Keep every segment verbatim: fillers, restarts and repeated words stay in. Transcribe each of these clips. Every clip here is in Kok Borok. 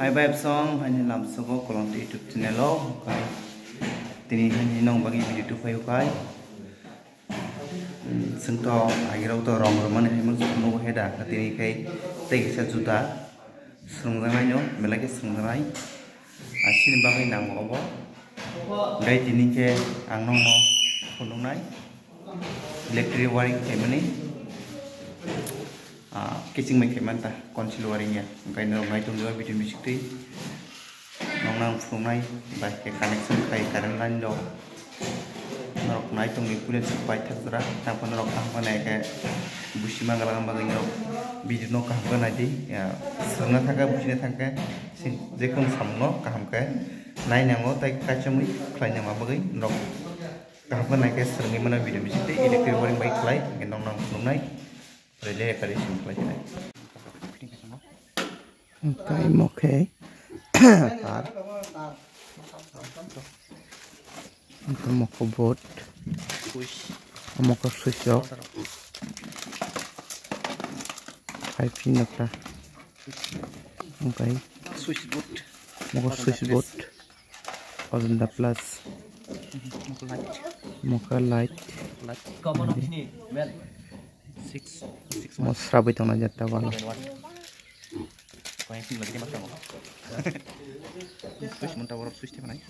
Hai bai bsong, haini lamsogo Kolomti YouTube channel o, okai. Tini haini nong bagi video tu payu kai. Hmm, sengto agirok to rong romani hai mang sunu heda, tini kai tei kisa juta. Sengjanai no, belai ke sengjanai. Asini bagwi nango obo. Gai tini ke ang nong no phunuknai. Electric wiring khaimani. Ah, keching bai khaimanta, conceal wiring ya. Okai norok nai tongjago video bisik twi. Nokno ang phunuknai, bai khe connection khai current line rok. Norok nai tongni puila se paithak jora, tamo norok kaham khe nai khe busi mangalakna bagwi norok video no kaham khe nai di. Ya, swrwngna thang khe, busina thang khe, sing, jekunu samung no kaham khe nai nango, tei kaichomwi khlai nangma bagwi norok kaham khe nai khe swrwngwi mano video bising tei electric wiring bai khlai, hwnkhe nokno ang phunuknai. Rele kari sim khlai sinai. Kai mokhe. Ar. Mokho board. Mokho switch off. Hai pin nokta. Kai. Switch board. Mokho switch board. Ajanta plus. Mokho light. Mokho light. Light. Six, six mo srabai tongna jata wala. Kaya sing lagi mas kamu. Switch mun tower switch tepanai.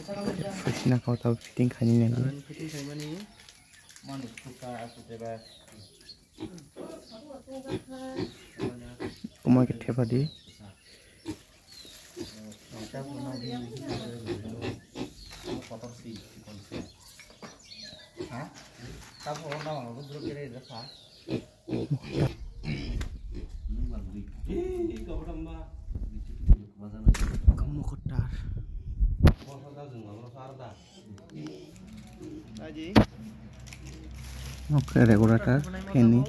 Switch na kau tau fitting khani nai. Fitting khani mani. Manus tuka aku teba. Kuma ke thepa di. Mokotar. Oke, regulator, fan ni.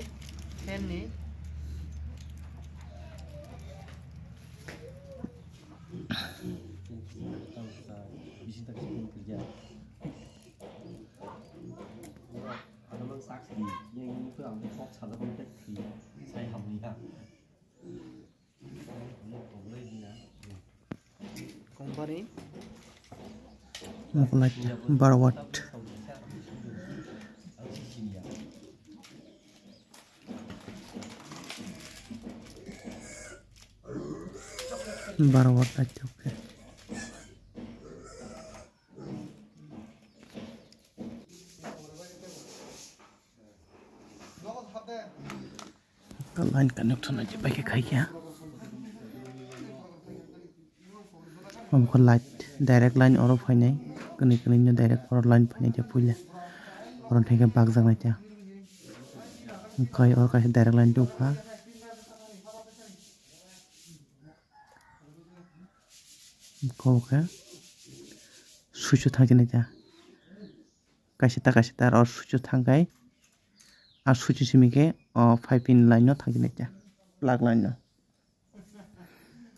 Fan ni. Company. Mokho light baro watt. Baro watt light, okay. Line connect hwnwi je bai khe khai khe. Omo khe light, direct line oro phainai, kwnwi kwnwi no direct oro line phainai khe puila. Oro thai khe bakjak nai khe. Khai oro kaisa direct line tongkha. Kok khe switch o thang khe nai khe. Kaisa ta kaisa ta aro switch o thang khai. A switch o simi khe o five pin line no thang khe nai khe. Plug line no.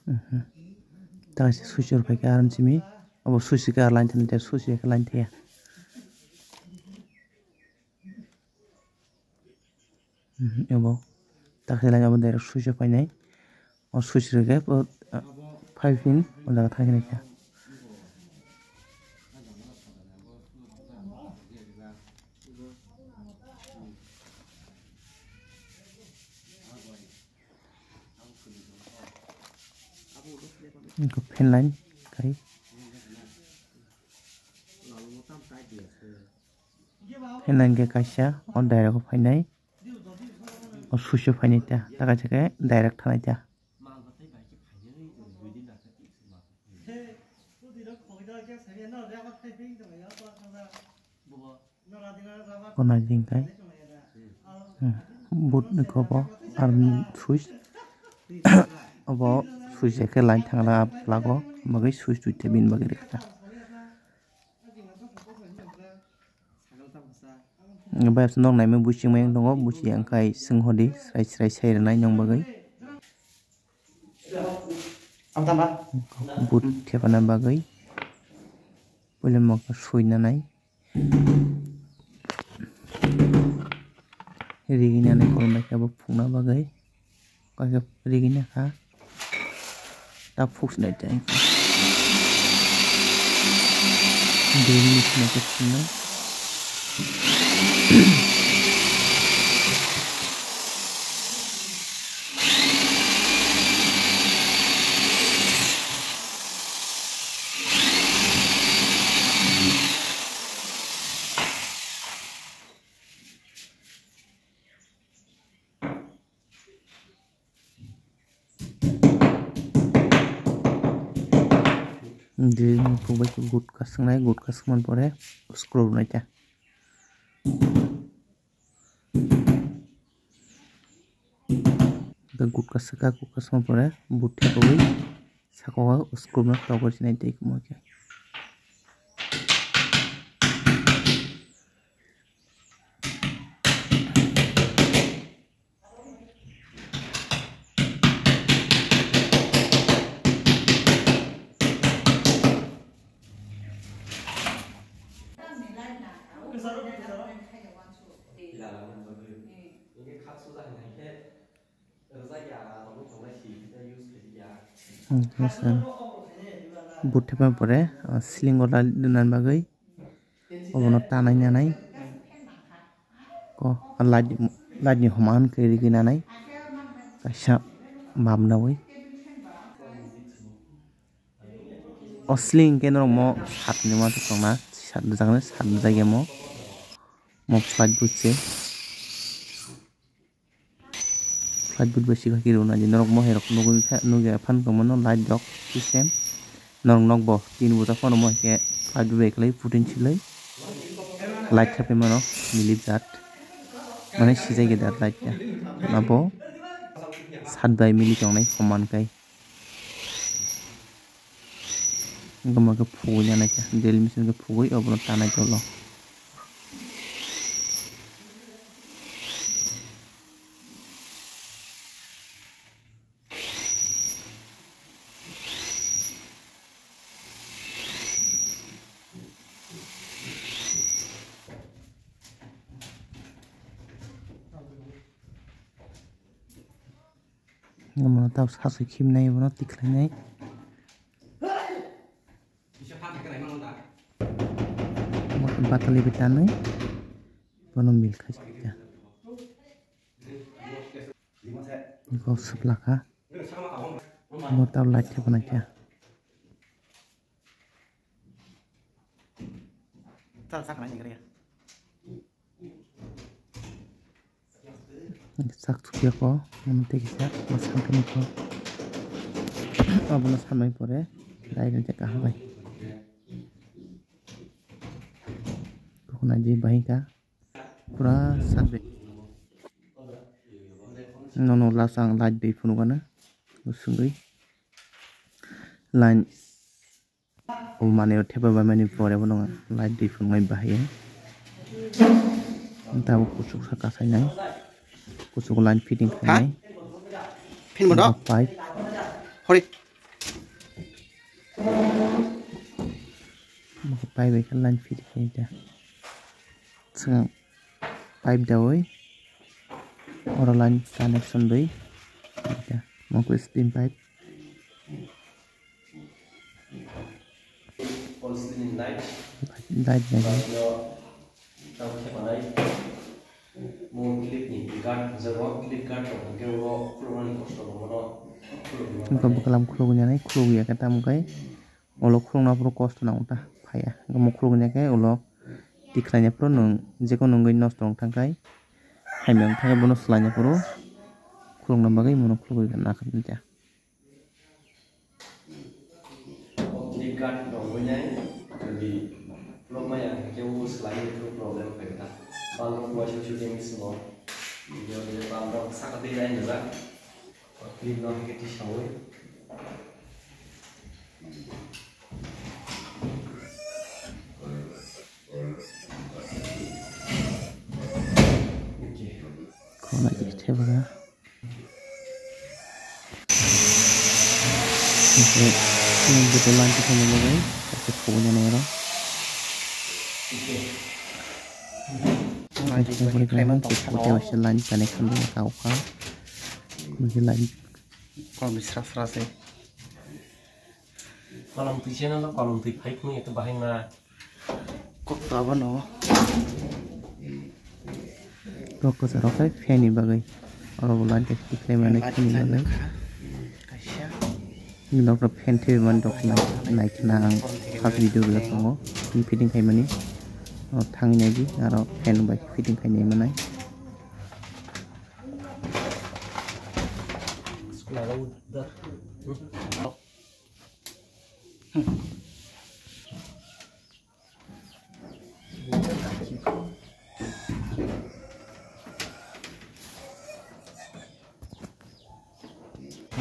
Mhm. Ta kaisa switch o phai khe aro simi. Obo switch khe line thang khe switch khe line thang ya. Mhm, abo takhwlai abo direct switch o painai. O switch rwgwi o, ah, five pin o jaga thangkhe naikha. Eko fan line kai. Fan line khe kaisa o direct o phainai, o switch o phainai ta, ta kaisa khe direct thanai ta. Kona jing kai, hmm, boot ni kobo ar switch, obo switch khe line thangla plug o, bagwi switch twi tei bini bagwi rwkha. Bai nok naimung buching bai wng tongo, buchi yang khai swng hodi srai srai sai rwnai nong bagwi. Boot thepana bagwi puila mokhe sui nanai. Rigi nanai kolom bai khe bo phungna bagwi. Kaisa rigi nakha. Ta fuk sinai ta. Dui minute sinai ta sinai. Dui minute phuk bai khe gutka swngnai, gutka swngmani pore screw rwnai ta. Gutka swkha, gutka swngmani pore boot thepagwi sakao screw no togwi sinai tei kwmwi khe. Boot thepmani pore, ah, ceiling o light rwnani bagwi obono tanai nanai. Ko light, light ni homa hwn khe rigwi nanai kaisa bam nawi. O ceiling hwnkhe norok mo sat ni ma tongna, sat rijak nai, sat rijak ya mo. Mo flight boot se. Flight boot bai sikha khe rwna di norok mo hai rok nugwi kha, nugwi aphan tongmano light rok system. Norok nok bo tin bujak phano mo hai khe flight boot bai khlai putin silai light khapai mano milip jat. Mane sijai khe dat light ya. Abo sat bai mili tongnai homa hwn kai. Wngkha khe phugwi nanai khe, drill machine khe phugwi obono tanai tolo. Omo tao saswi khibnai, obono tikhlainai. Omo batali bai tanwi, bono mil khai. Iko swplakha. Omo tao light khe phunai khe. Chak thukya ko, omo tei kisa, ma samkhe nukho. Abono samnai pore, dai rwjak kaham bai. Kukhuna je bahai kha, pura sat bai. Nono last ang light dui phunukgana, bwswngwi line. O manwi o thepa bai mani pore bono light dui phunuknai bahai. Tabuk kuchuk sa kasainai. Kuchuk line fitting khainai. Phin bodo? Pipe. Hori. Pipe bai khe line fitting khainai ta. Swkang pipe dawi. Oro line connection bai. Mokwe steam pipe. Light bai. Wngkha bwkhalam khulugwi nani, khulugwi ya khe tamo khe ulo khulugna phuru kosto nango ta phaiya. Omo khulugwi ya khe ulo tikhlai ya phuru nwng jekon nwngwi nosto wng thang khai, hamya wng thang khai bono swlai ya phuru khulugna bagwi bono khulugwi nakha. Tini gat rok wngnai, tini rok maya hwnkhe o swlai ni problem khaikha. Bang rok uaisa shooting ni simo, video ni bang rok saka twi line rijak. Clip no hwnkhe tisawi. Khoroknwi khe thepha kha. Hwnkhe chini bwtwi line tikhai ni bagwi kaisa phunuknai oro. Line tikhai ni bagwi kaisa line connection rwna kha o kha. Hwnkhe line. Kono sra sra se. Kolom twi channel o kolom twi phai phunuk ekta bahai ma. Kok to abono. Kok kwcharo khe fan ni bagwi. Oro bo line kaisa tikhlai mani fan ni bagwi. Kaisa. Nokno fan thwi mani rok nai khna ang first video rwjak tongo. Fitting khai mani. O thangwi nai di aro fan bai fitting khai nai manai.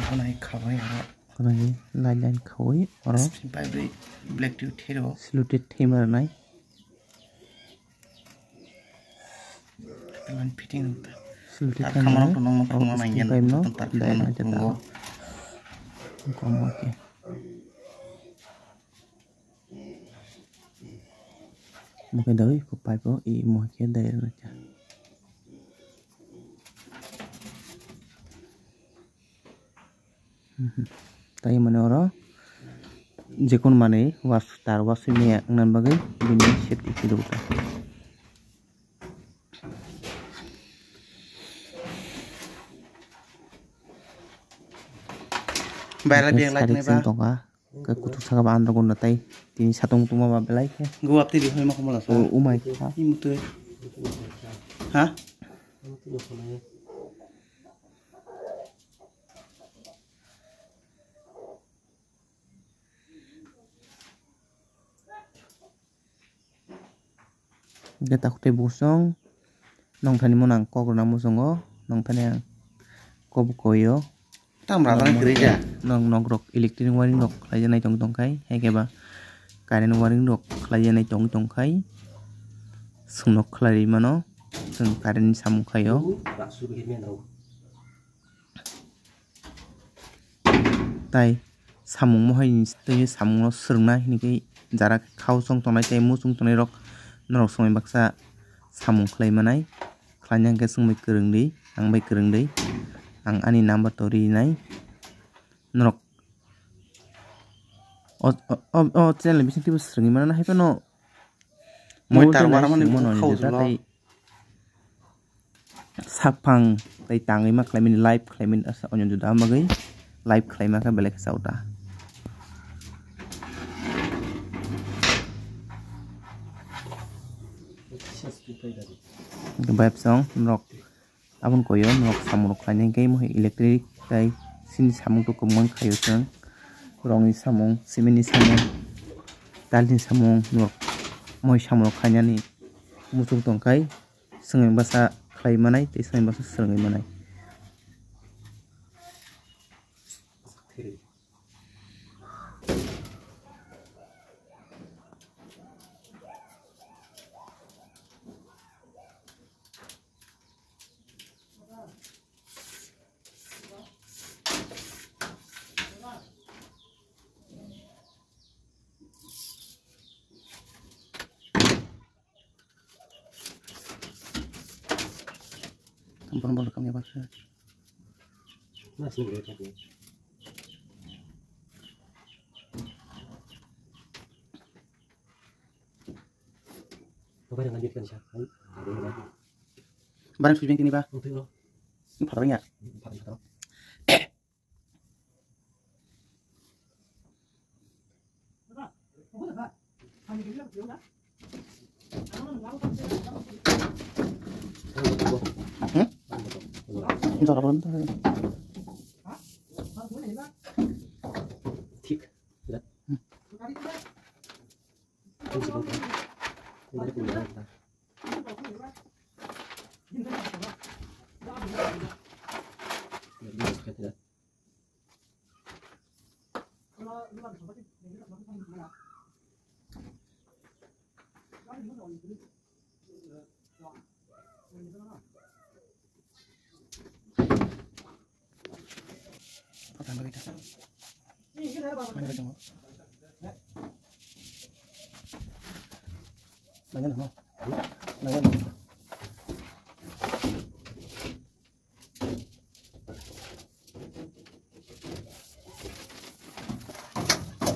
Khwnai khabai oro. Khwnai line line khawi oro. Bai bai black twi thero. Saluted thema rwnai. Line fitting ta. Saluted thema rwnai. Tar khamano to nongno phunukna nangya. Tar khamano phunukgo. Komo khe. Mo khe dawai ko pipe o i mo khe dai rwna kha. Mhm. Tai mane oro jekun mane was tar was me wngna bagwi bini safety khe rwkha. Bayar biyang lai tongba. Khe kuthuk saka ba androgo natai tini satung tungma ba belai khe. Go apti di hoi ma khumala sa. O umai kha. Imutui. Ha? Hwnkhe takhuk tei bosong nongthani mano ang kok rwna muchungo, nongthani ang kok bo koi o. Tam rajani kwrwi ja. Nong nok rok electric wiring rok khlai janai tong tong khai, hai khe ba current wiring rok khlai janai tong tong khai, chwng nok khlai rwi mano, chwng current ni samung khai o. Tai samung mohai ni twi samung no swrwngna hinwi khe jara khe khao chong tongnai tei muchung tongnai rok norok swmai baksa samung khlai manai, khlaina hwnkhe chwng bai kwrwng di, ang bai kwrwng di, ang ani number to rinai norok o, o, o, o channel bising twibo swrwngwi mano hai phano moi mobile tar twi warmani naisingmo bukhuk nw khao jeta jolo. Tei Saphang tei tangwi ma khlaimani live khlaimani asa onyo juda bagwi live khlaima khe belai khe chao ta. Vibe song norok aboni koyo norok samung rok khlainai khe mohai electric tei chini samung to kwbangma khaio chwng rongni samung cement ni samung tiles ni samung norok moi samung rok khainani muchung tongkhai. Swngwi bwsa khlai manai tei swngwi bwsa swrwngwi manai. Bol bol kam ya baksa. Mas ni bro chat ni. Barang sujeng tini ba. Ini phatar ya.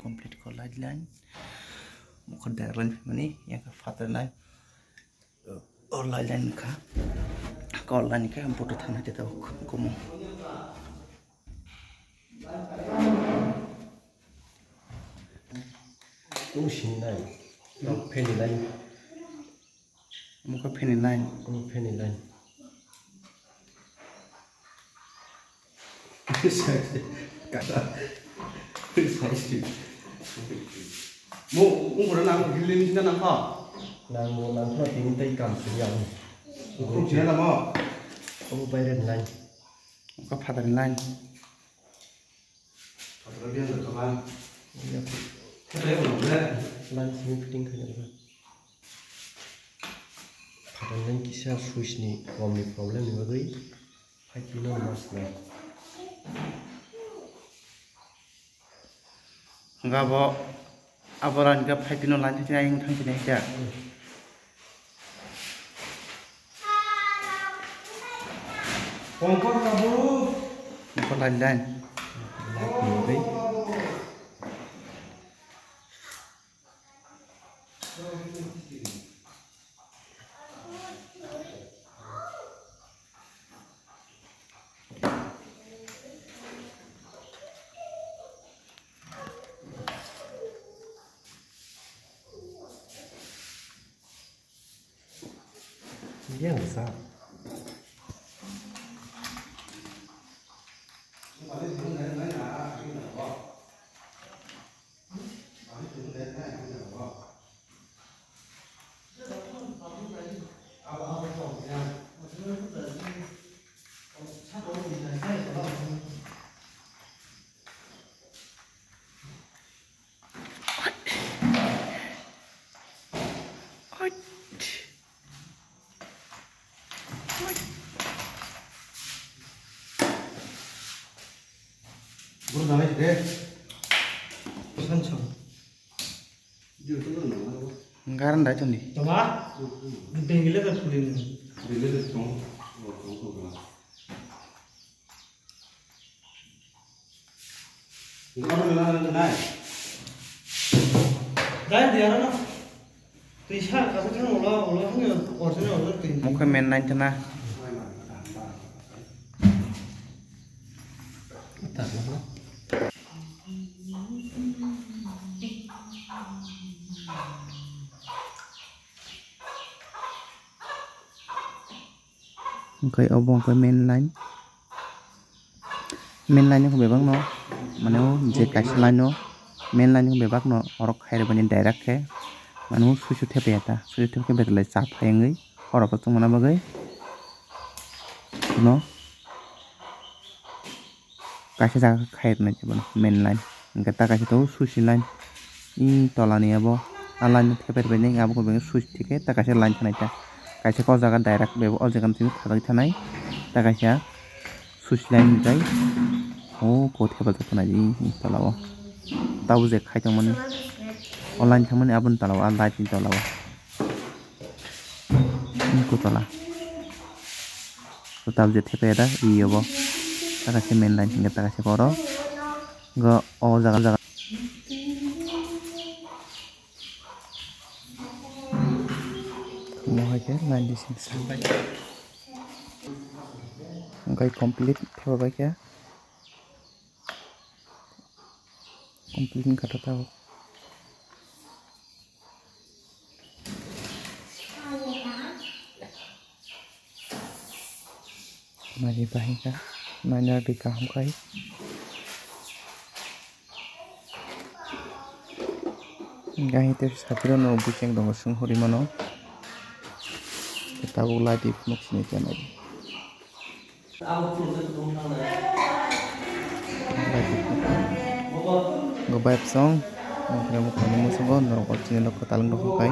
Complete Light line. Mukha direct line mani yang phatar line. Or light line kha. Kor line kha, boto thangna te tabuk kumo. Tung sing line. Fan ni line. Mukha fan ni line. Mukha fan ni line. Mo, ungkora nang, gilini sina nang kha? Nang mo, nang kha, tini tai kam sini ang. Ungkora sina nang mo? Obo bayre ni line. Mukha phatar ni line. Phatar ni line kha ba? Iya. Phatar ni line. Line sini fitting kha ba? Phatar ni line kisa switch ni, bom ni problem ni bagwi. Five pin no mas na. Hingke abo, abo line hingke five pin no line thangchina, ayang thangchina hingke. Pongkor kabu. Pongkor line line. Light ni bagwi. Yang sa. Garan dai toni. Toma? Bengile ka pulin. Dai dia na. Twi sa ka sa thang ola ola hanya original ola twi. Mokhe men nai tana. Hwnkhe obo hwnkhe main line. Main line ni bebak no, mane o je kaisa line o, main line ni bebak no orok khairokbani direct khe, mane o suisu thepya ta, suisu thepkhe betlai cha phai wngwi orok o chwngmana bagwi no. Kaisa jaga khai rwnai khe bono main line. Hwnkhe ta kaisa tongo switch ni line. I tola ni abo a line no thepai rwbaini abo khe switch thikhe ta kaisa line thanai ta. Kaisa kok jaga direct bebo o jaga no tini khajakgwi thanai. Ta kaisa switch line rijai. O kok thepajak thanai i tola o. Tabuk je khai tongmani o line thangmani aboni tola o a light ni tola o. Kutula. Kutal je thepe da iyo bo. Taka se main line hinga taka se koro. Go o jaga jaga. Mo hai ke line di sing sing. Hingke complete thepa bai khe. Complete wngkha ta tabuk. Nai bahai kha, naina ri kaham khai. Gahini tei sakiro no bwseng tongo, swnghorwi mano. Tabuk light phunuk sini khe nai. Go vibe song. Nokni mukhungni musungo norok o chini lokho talwng rok khai.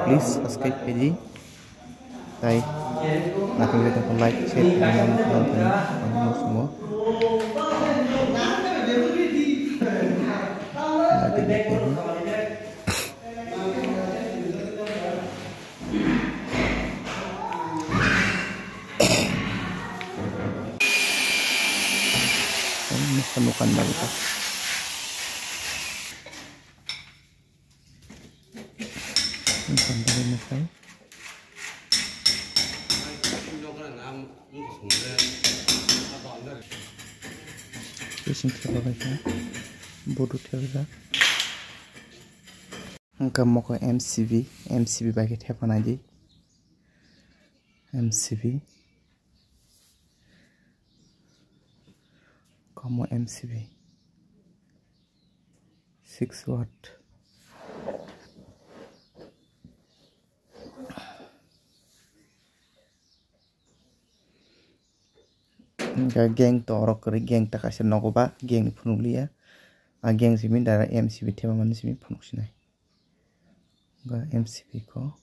Please subscribe khaidi. Tai naithok naithok like share khaidi, norok mukhungni musungo. Masa nukan baru tak. Bising thepajak kha, budu thepajak. Wngkha mokhe M C B, M C B bai khe thepanai di. M C B. Komo M C B. Six watt. Hingkhe gang to oro kwrwi, gang ta kaisa nogo ba, gang ni phunuk liya. A gang simi direct M C B thepamani simi phunuk sinai. Hingkhe M C B ko.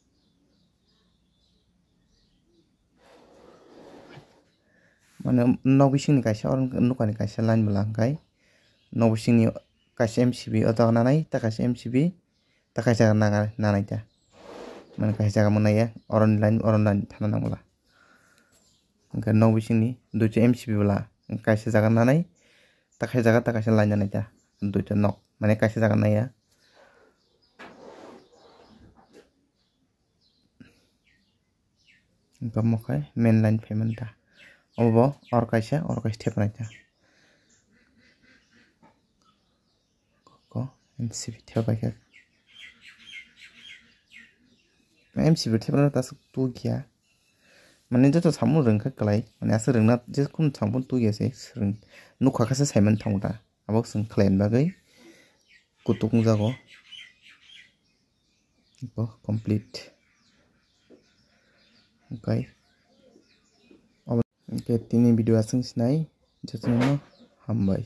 Mane nok bisingni kaisa, oro nokani kaisa line bwla hingkhe nok bisingni kaisa M C B o jaga nanai, ta kaisa M C B. Ta kaisa jaga nang-, nanai ta. Mane kaisa jaga mwnai ya, oroni line, oroni line thana nang bwla. Hingkhe nok bisingni duicha M C B bwla, kaisa jaga nanai, ta kaisa jaga, ta kaisa line nanai ta. Duicha nok, mane kaisa jaga nai ya. Hingkhe omo khe main line phaimani ta. Obo oro kaisa, oro kaisa thepnai ta. Ko M C B thepai khe. M C B thepna ta aswk tu gya. Mane joto samung rwngkha kwlai. Mane aswk rwngna je kum samung tu gya se swrwng. Nukha khe se saimani thango ta. Abo swng khlaini bagwi kutuk wngjago. Bo complete. Okay. Obo hwnkhe tini video aswk sinai, jotono hambai.